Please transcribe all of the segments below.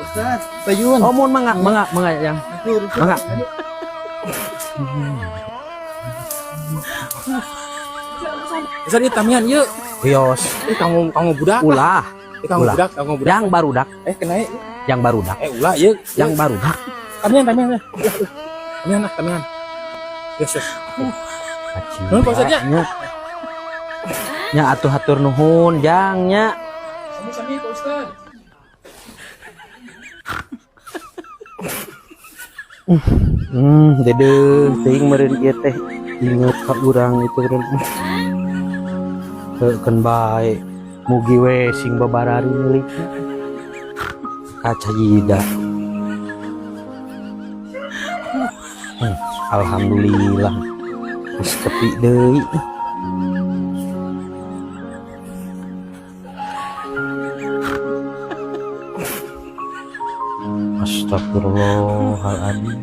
Ustaz, payun. Oh, mun mangga, mangga, mangga yang. Mangga. Ustaz ieu tamian ieu. Wios. Eh kanggo kanggo budak. Ulah. Eh kanggo Ulah. budak, kanggo budak. Yang barudak, Eh kena yang barudak, eh ulah ieu. Yang barudak. Tamian tamian. Ulah, ulah. Tamian lah, tamian. Yes, yes. Nuhun, Pak Ustaz, ya. Nya. Nya atuh hatur nuhun jang nya. Sami-sami Pak Ustaz. Deudeuh teuing meureun ieu teh inget ka urang itu meureun. Heukeun bae. Mugi we sing babarari milikna. Kacayida. Alhamdulillah. Geus tepi deui. Astagfirullahaladzim.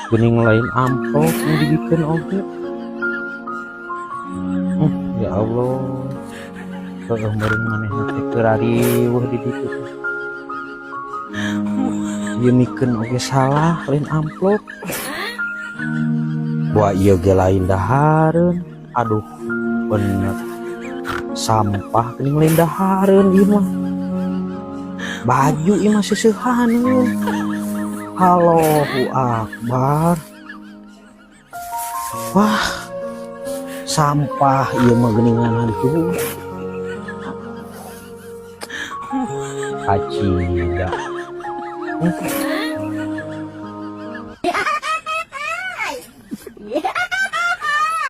Geuning lain amplop nu dibikeun oge. Ya Allah. Heueuh meureun manehna teh keur riweuh di ditu teh. Ieu mikeun oge salah lain amplop. Wah ieu ge lain dahareun. Aduh, bener. Sampah geuning lain dahareun ieu mah. Baju ieu mah seuseuhaneun. Allahu Akbar. Wah, sampah ieu mah geuningan hantu. Kacida.